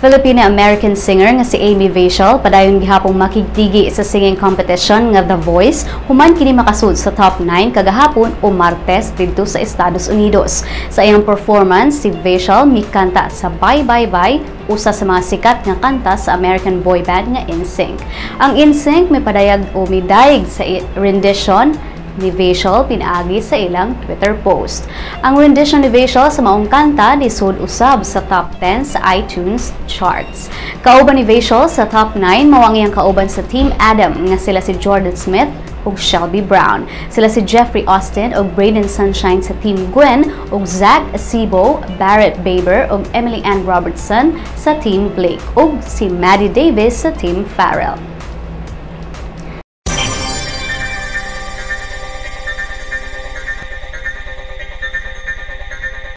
Filipino-American singer nga si Amy Vachel padayon gihapong makigtigi sa singing competition nga The Voice human kini makasud sa top 9 kagahapon o Martes didto sa Estados Unidos. Sa iyang performance, si Vachel mikanta sa "Bye Bye Bye", usa sa mga sikat nga kanta sa American boy band nga NSYNC. Ang NSYNC may padayag o midayeg sa rendition ni Vachel pinaagi sa ilang Twitter post. Ang rendition ni Vachel sa maong kanta nisud usab sa top 10 sa iTunes charts. Kauban ni Vachel sa top 9 mao ang iyang kauban sa Team Adam nga sila si Jordan Smith ug Shelby Brown. Sila si Jeffrey Austin ug Braden Sunshine sa Team Gwen ug Zach Sibo, Barrett Baber ug Emily Ann Robertson sa Team Blake ug si Maddie Davis sa Team Farrell.